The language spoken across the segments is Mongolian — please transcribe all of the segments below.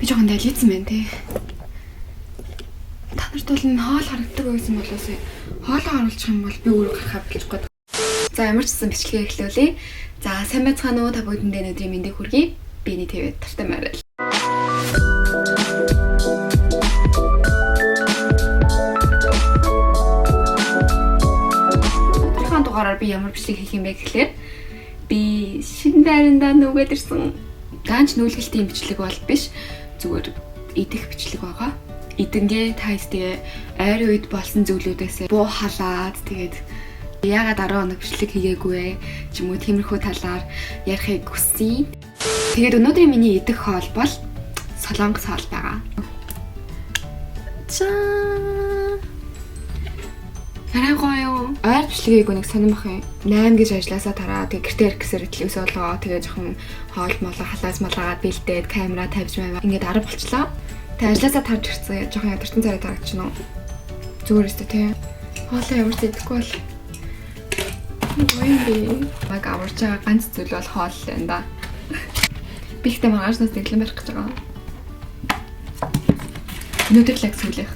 Би жоохон далийцсан байна те. Та нарт бол энэ хоол харагддаг байсан болоос хоолоо харуулчих юм бол би өөрөө гарахаа болчих гээд. За ямар ч гэсэн бичлэгээ эхлүүлье. За сайн байцгаана уу, та бүхэндээ өнөөдрийн мэндийг хүргэе. Биний ТV тартай морил. Өнөөдрийнхөө дугаараар би ямар бичлэг хийх юм бэ гэхлээр би шинэ байрандаа нүгээд ирсэн. Даанч нүүлгэлтийн бичлэг бол биш. Зүгээр идэх бичлэг байгаа. Идэнгээ та хэвтээ ойрын үед болсон зүйлүүдээс буу халаад тэгээд яагаад 10 хоног бичлэг хийгээгүй вэ ч юм уу тиймэрхүү талаар ярихыг хүссэн. Тэгээд өнөөдрийн миний идэх хоол бол солонгос хоол байгаа. За. Арай гоё юу? Ойр бичлэгийг нэг сонирн бах юм. 8 гэж ажилласаа тараа. Тэгээ гэртээ ирэх гэсээр итлээс болгоо. Тэгээ жоохон хоол молоо халаас малаагаад бэлдээд камера тавьж маяа. Ингээд 10 болчлоо. Тэгээ ажилласаа тарж ирсэн. Жоохон ядарсан царай тарагч нь. Зүгээр өстө тий. Хоолоо ямар ч идэхгүй бол гоё юм бэ. Баг аварч байгаа ганц зүйл бол хоол л энэ да. Би ихтэй маргаашнаас дэглэм барих гэж байгаа. Өнөөдөр л яг сүүлийнх.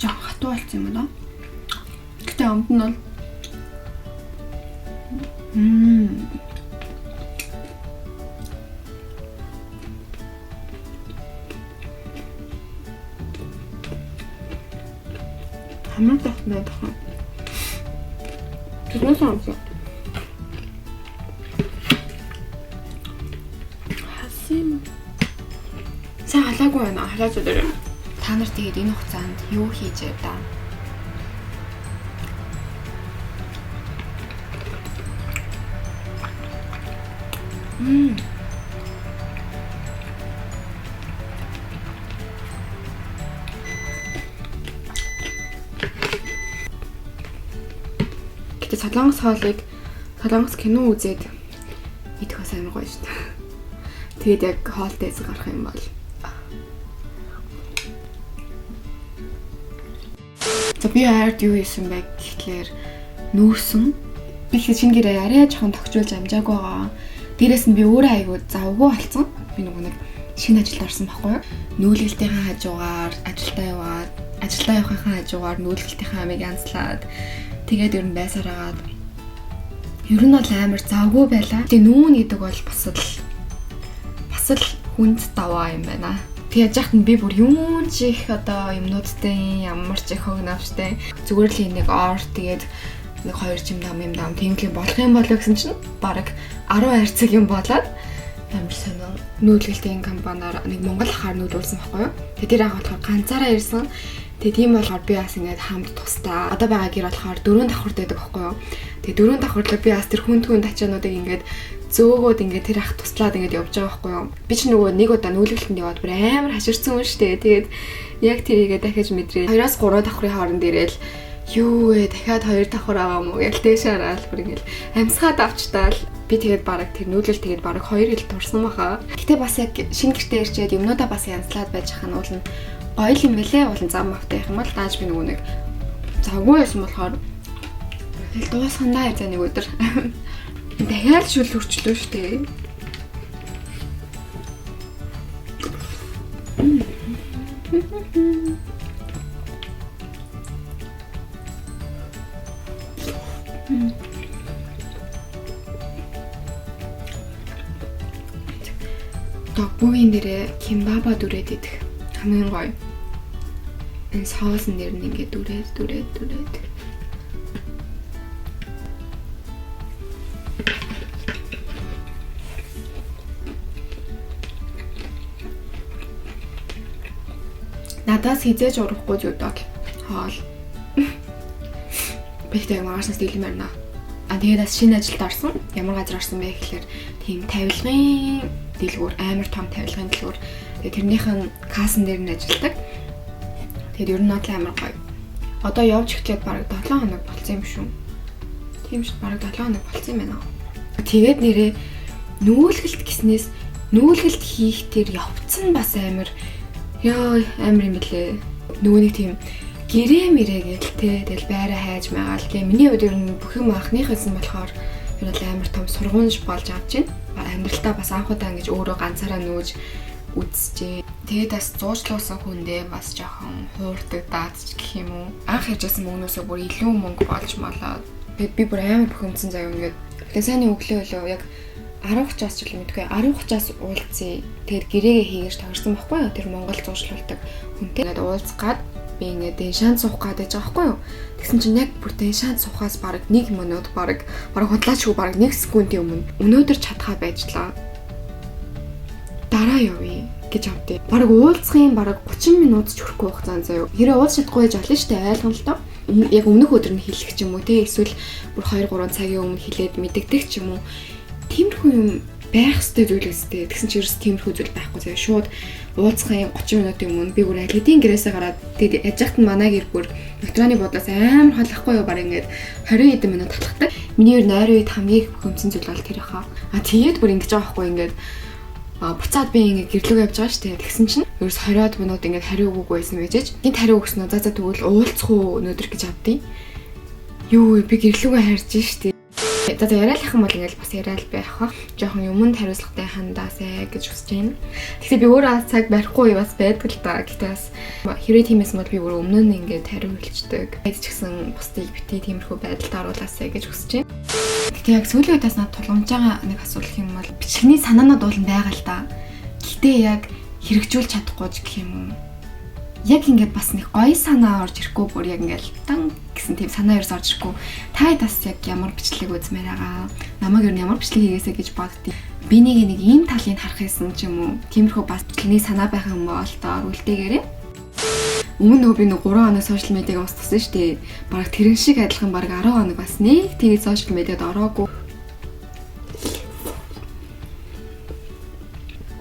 Жог хатуу болсон юм уу? Гэтэ амт нь бол Мм. Хамар дахнаа дахна. Тэгмээс амсан. Хасим. Сайн халаагүй байна. Халаач өдөр. Та нар тэгээд энэ хугацаанд юу хийж явдаа? Мм. Гэтэ солонгос хоолыг солонгос кино үзээд идэх бас амар гоё шүү дээ. Тэгээд яг хоолтой эзэг гарах юм бол. За би ойрд юу хийсэн бэ гэхлээр нүүрсэн. Би их шинэ гэрээ арай жоохон тогтжуулж амжаагүй байгаа. Дээрээс нь би өөрөө айгүй завгүй болсон. Би нөгөө нэг шинэ ажилд орсон байхгүй юу? Нүүлгэлтийнхээ хажуугаар ажилдаа яваад, ажилдаа явахынхаа хажуугаар нүүлгэлтийнхээ амийг янзлаад тэгээд ер нь байсаар агаад ер нь бол амар завгүй байлаа. Тэгээ нүүн гэдэг бол бас л хүнд даваа юм байна. Тэг яаж яхад нь би бүр юун ч их одоо юмнуудтай ямар ч их хогнавчтай зүгээр л нэг ор тэгээд нэг хоёр чим дам юм дам тийм л болох юм болоо гэсэн чинь бараг 10 хайрцаг юм болоод амар сонин нүүдэлтийн компаниар нэг Монгол ахаар нүүдүүлсэн байхгүй юу. Тэгээ тэр ах болохоор ганцаараа ирсэн. Тэгээ тийм болохоор би бас ингээд хамт тусдаа. Одоо байгаа гэр болохоор дөрөв давхарт байдаг байхгүй юу. Тэгээ дөрөв давхарлаа би бас тэр хүн түн тачаануудыг ингээд зөөгөөд ингээд тэр ах туслаад ингээд явж байгаа байхгүй юу. Би ч нөгөө нэг удаа нүүлгэлтэнд яваад бүр амар хаширсан хүн шүү дээ. Тэгээд яг тэрийгээ дахиж мэдрээ. 2-3 давхрын хооронд ирээл юу вэ дахиад 2 давхар аваа мó гэл дээш хараад бүр ингээл амьсгаад авчтаал би тэгээд бараг тэр нүүлэл тэгээд бараг 2 хил турсан баха. Гэтэ бас яг шинэ гэртээ ирчээд юмнуудаа бас янзлаад байж хаа нь уул нь гоё юм бэлээ уул нь зам автай юм бол дааж би нөгөө нэг завгүй байсан болохоор тэгэл дуусгандаа явцаа нэг өдөр. Дахиад шүл хөрчлөө шүү дээ. 떡볶이 дээрээ кимбаба дүрээд идэх хамгийн гоё. Энэ соусын дээр нь ингээд дүрээд дүрээд дүрээд. Надаас хизээж урахгүй зүйл бол хоол. Би ихтэй маргаашнаас дийлмээр байна. А тэгээд бас шинэ ажилд орсон. Ямар газар орсон бэ гэхлээр тийм тавилгын дэлгүүр, амар том тавилгын дэлгүүр. Тэгээд тэрнийх нь кассан дээр нь ажилладаг. Тэгээд ер нь бол амар гоё. Одоо явж эхлээд бараг 7 хоног болсон юм шүү. Тийм шүү, бараг 7 хоног болсон юм байна. Тэгээд нэрээ нүүлгэлт гиснээс нүүлгэлт хийх тэр явцсан бас амар яа амар юм билээ. Нөгөө нэг тийм гэрээ мэрээ гээл те. Тэгэл байраа хайж магаал. Тэгээ миний хувьд ер нь бүх юм анхных байсан болохоор Тэр бол амар том сургамж болж авч байна. Амьдралтаа бас анх удаа ингэж өөрөө ганцаараа нүүж үзчихээ. Тэгээд бас зуучлуулсан хүндээ бас жоохон хуурдаг даацч гэх юм уу. Анх ярьж байсан мөнгнөөсөө бүр илүү мөнгө болж молоод. Тэгээд би бүр амар бухимдсан заяа ингээд. Тэгээд сайн өглөө өглөө яг 10:30-аас ч л мэдгүй 10:30-аас уулзъя. Тэгээд гэрээгээ хийгэж тохирсон байхгүй юу? Тэр Монгол зуучлуулдаг хүнтэй. Ингээд уулзах гад би ингээд дэншаанд суух гад байж байгаа байхгүй юу? Тэгсэн чинь яг бүр дэншаанд суухаас бараг 1 минут бараг худлаачгүй бараг 1 секундын өмнө өнөөдөр чадхаа байжлаа. Дараа явъя гэж авдээ. Бараг уулзахын бараг 30 минут ч хүрэхгүй хугацаанд заяа. Хэрэг уулз чадахгүй байж болно шүү дээ, ойлгоно л доо. Яг өмнөх өдөр нь хэлэх ч юм уу те, эсвэл бүр 2-3 цагийн өмнө хэлээд мэдэгдэх ч юм уу. Тиймэрхүү юм байх ёстой зүйл өстэй. Тэгсэн чинь ерөөс тиймэрхүү зүйл байхгүй заяа. Шууд уулзахын 30 минутын өмнө би бүр аль хэдийн гэрээсээ гараад тэгээд яж хат нь манай гэр бүр метроны бодлоос амар холохгүй юу, бараг ингээд 20 хэдэн минут алхдаг. Миний ер нь ойрын үед хамгийн их бухимдсан зүйл бол тэр хаа. А тэгээд бүр ингэж байгаа байхгүй ингээд буцаад би ингээд гэрлүүг явж байгаа шүү дээ. Тэгсэн чинь ерөөс 20-од минут ингээд хариу өгөөгүй байсан байж. Гинт хариу өгсөн үү? За тэгвэл уулзах уу өнөөдөр гэж авдیں۔ Юу би гэрлүүгээ харж штэ. За яриалах юм бол ингээл бас яриал байх бах. Жохон юмд хариуцлагатай хандаасай гэж хүсэж байна. Гэхдээ би өөрөө цаг барихгүй бас байдаг л да. Гэхдээ бас хэрвээ тийм байсан бол би өөрөө өмнө нь ингээд хариу хэлждэг. Хэд ч гэсэн бусдыг битгий тиймэрхүү байдалд оруулаасай гэж хүсэж байна. Гэхдээ яг сүүлийн үед бас надад тулгамж байгаа нэг асуудал юм бол бичлэгний санаанууд бол байгаа л да. Гэхдээ яг хэрэгжүүлж чадахгүй ч гэх юм уу. Яг ингээд бас нэг гоё санаа орж ирэхгүй бүр яг ингээд тан гэсэн тийм санаа ерөөс орж ирэхгүй. Та бас яг ямар бичлэг үзмээр байгаа. Намайг ер нь ямар бичлэг хийгээсэй гэж боддیں۔ Би нэг ийм талыг харах юмсан ч юм уу. Тиймэрхүү бас бичлэгний санаа байх юм бол доор үлдээгээрэй. Өмнө нөгөө би нэг 3 хоног сошиал медиаг устгасан шүү дээ. Бараг тэрэн шиг адилхан бараг 10 хоног бас нэг тэгээд сошиал медиад ороогүй.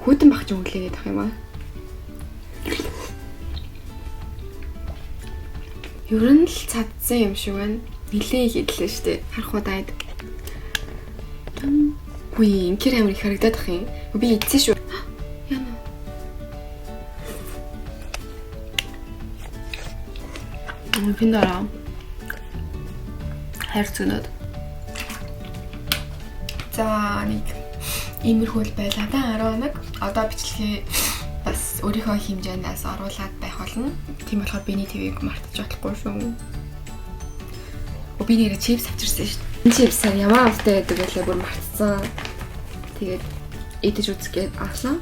Хүйтэн багч өглөөгээд ах юм аа. Ер нь л цадсан юм шиг байна. Нилээн их идлээ шүү дээ. Харах уу дайд. Үгүй инкер амар их харагдаад ах юм. Би идсэн шүү. Яна. Пиндара. Хайр зүнөд. За нэг иймэрхүү л байлаа да 10 хоног. Одоо бичлэгээ бас өөрийнхөө хэмжээндээс оруулаад байх болно. Тийм болохоор биний ТV-г мартаж болохгүй шүү. Би нэрээ чипс авчирсан шүү дээ. Энэ чипсаар ямар амттай байдаг байлаа бүр мартсан. Тэгээд идэж үзэх гээд авсан.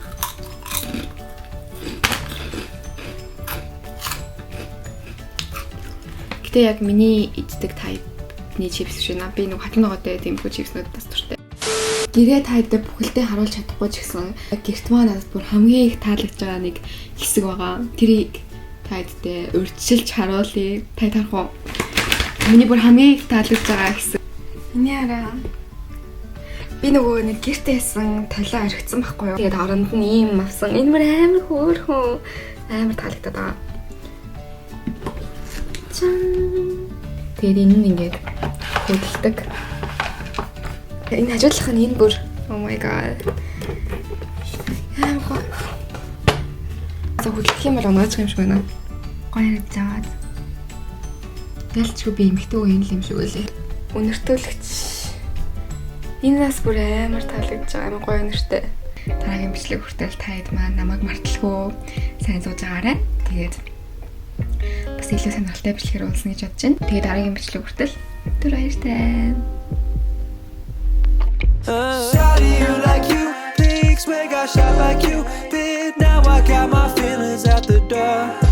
Гэтэ яг миний иддэг type-ны чипс биш ээ. Би нэг хатан ногоотой тиймэрхүү чипснүүд бас дуртай. Гэрээ тайдаа бүхэлдээ харуулж чадахгүй ч гэсэн гэрт маань надад бүр хамгийн их таалагдж байгаа нэг хэсэг байгаа. Тэрийг тайдтай урьдчилж харуулъя. Та тарах уу? Миний бүр хамгийн их таалагдж байгаа хэсэг. Миний араа. Би нөгөө нэг гэртээ хийсэн толио орхицсан байхгүй юу? Тэгээд оронд нь ийм авсан. Энэ бүр амар хөөрхөн амар таалагдаад байгаа. Чан. Тэгээд энэ нь ингээд хөдөлдөг. Энэ хажуудлах нь энэ бүр oh my god. Амар гоё. За хөдлөх юм бол унаачих юм шиг байна. Гоё харагдаж байгаа. Ялчгүй би эмэгтэй үеийн л юм шиг үлээ. Үнэртүүлэгч. Энэ нас бүр амар таалагдж байгаа. Амар гоё үнэртэй. Дараагийн бичлэг хүртэл таад маань намайг марталгүй сайн сууж байгаарай. Тэгээд бас илүү сонирхолтой бичлэгээр уулзна гэж бодож байна. Тэгээд дараагийн бичлэг хүртэл түр баяртай. Shawty, you like you, thinks we got shot like you did. Now I got my feelings out the door.